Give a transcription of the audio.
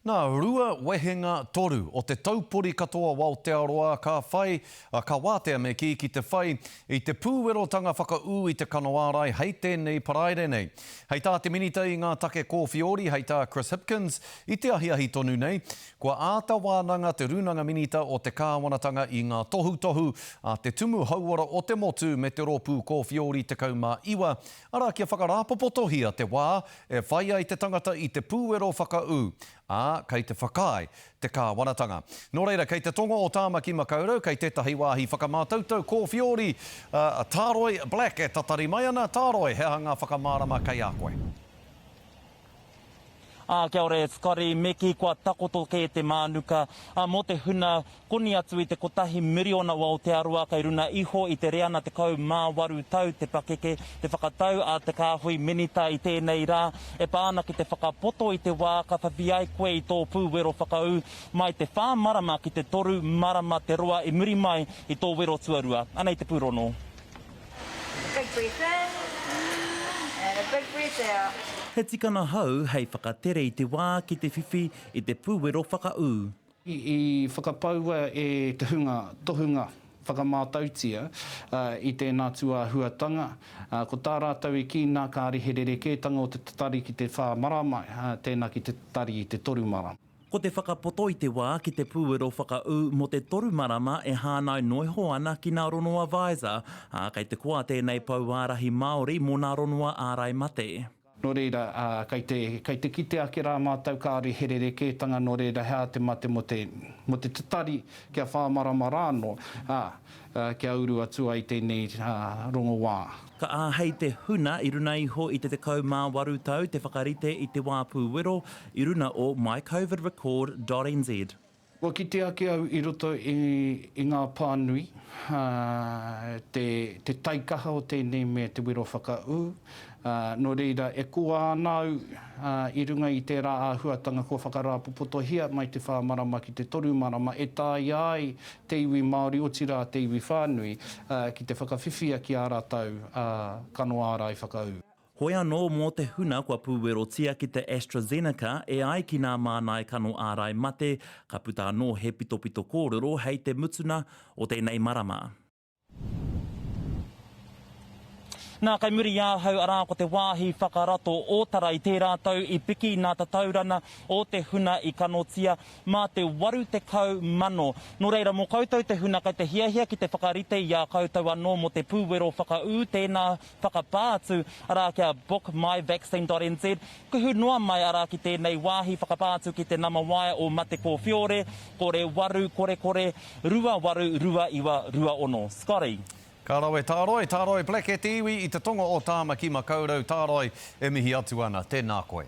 Nā, rua wehenga toru o te taupori katoa o Aotearoa ka whai, ka wātea me kī, ki te whai i te pūwerotanga whakaū i te kano ārai hei tēnei Paraire nei. Hei tā te Minita i ngā take kōwhiori, hei tā Chris Hipkins, i te ahiahi tonu nei, kua āta wānanga te Rūnanga Minita o te Kāwanatanga i ngā tohutohu a te Tumu Hauora o te Motu me te Rōpū Kōwhiori 19, arā kia whakarāpopotohia te wā e whai ai te tangata i te pūwero whakaū, ā, kei te whakaae te kāwanatanga. Nō reira, kei te tonga o Tāmaki Makaurau, kei tētahi wāhi whakamātautau kōwhiori, a Tāroi Black e tatari mai ana. Tāroi, he aha ngā whakamārama kei a koe? Ā, kia ora e Scotty, me kī kua takoto kē te mānuka, ā, mō te huna koni atu i te kotahi miriona o Aotearoa kei runa iho i te reana 18 tau te pakeke, te whakatau a te kāhui minita i tēnei rā e pā ana ki te whakapoto i te wā ka whiwhi ai koe i tō pūwero whakaū mai te whā marama ki te toru marama te roa i muri mai i tō wero tuarua. Anei te pūrono. A big breath in and a big breath out. He tikanga hou hei whakatere i te wā ki te whiwhi i te pūwero whakaū. I whakapaua e te hunga tohunga whakamātautia i tēnā tūāhuatanga, ko tā rātou i kī nā kāre he rerekētanga o te tatari ki te whā marama, tēnā ki te tatari i te toru marama. Ko te whakapoto i te wā ki te pūwero whakaū mō te toru marama e hānai noiho ana ki nā rongoa Visor, ā, kei te koa tēnei pou ārahi Māori mō nā rongoa ārai mate. Nō reira, kei te, kei te kite ake rā mātou kāore he rerekētanga, nō reira he aha te mate mō te, mō te tatari kia whā marama rā anō, ā, kia uru atu ai tēnei rongoā. Ka āhei te huna i runa iho i te 18 tau te whakarite i te wā pūwero i runa o mycovidrecord dot nz. Kua kite ake au i roto i ngā pānui te te taikaha o tēnei mea te wero whakaū, nō reira e koa ana au i runga i tērā āhuatanga kua whakarāpopotohia mai te whā marama ki te toru marama e taea ai te iwi Māori, otirā te iwi whānui, ki te whakawhiwhia ki ā rātou kano ārai whakaū. Hoi anō mō te huna kua pūwerotia ki te AstraZeneca e ai ki nā mānai kano ārai mate, ka puta anō he pitopito kōrero hei te mutuna o tēnei marama. Nā, kei muri i ahau, arā, ko te wāhi whakarato ōtara i tērā tau i piki nā tataurana o te huna i kanotia mā te 80,000. Nō reira, mō koutou te huna kei te hiahia ki te whakarite i a koutou anō mō te pūwero whakaū, tēnā whakapā atu, arā, kia bookmyvaccine.nz, kuhu noa mai, arā, ki tēnei wāhi whakapā atu ki te nama waea o Mate Kōwhiore, kore waru, kore kore, 28 29 26. Scotty. Ka rawe Tāroi, Tāroi Black e te iwi i te tonga o Tāmaki Makaurau Tāroi e mihi atu ana, tēnā koe.